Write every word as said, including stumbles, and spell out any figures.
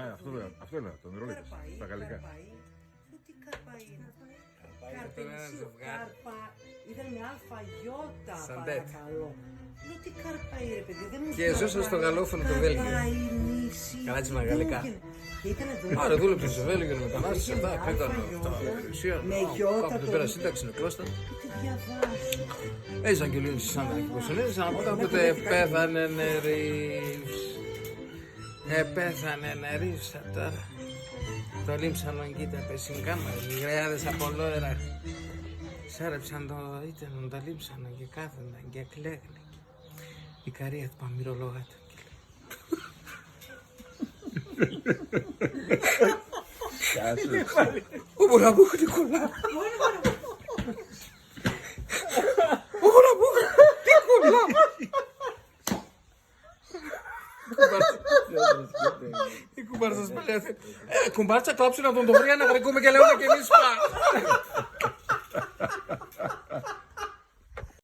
Α, αυτό λέω, αυτό λέω, το ονειρολόγιο. Κάρπα είναι, στα γαλλικά. Κάρπα είναι. Λέω, «Τι κάρπα είναι?» Κάρπα είναι, σίγουρα, κάρπα. Ήταν με άλφα γιώτα, σαντέτ, παρακαλώ. Λέω, «Τι κάρπα είναι, παιδιά, δεν μου» Και ζούσα στο γαλλόφωνο το Βέλγιο. Καλά, έτσι, με γαλλικά. Και ήτανε δούλεψε. Άρα δούλεψε στο Βέλγιο, μετανάστευσε, αυτά, ήταν, αυτά, περιουσία. Κάπου πέρα, σύνταξη, νεκλώστα. Έζαν και λίγο στι Σάντρα και Κωνσταντίνες, αλλά κάποτε πέθανε νερίφς. Επέθανε νερίφς, τώρα. Το λείψανον κοίτα πε σην κάμαραν, οι γραιάδες απ' ολόερα. Σάρεψαν το ίτανον, το λείψανον και κάθουνταν και κλαίγνε. Η Καρία του παμυρολογάτου και λέει: «Ω, μωρά μου, Νικολά. Ω, μωρά μου, Νικολά». Η κουμπάρτσα της παλιάς. «Ε, κουμπάρτσα, κλάψουν να τον το βρει, να γρικούμε και λέγουμε κι εμείς πα».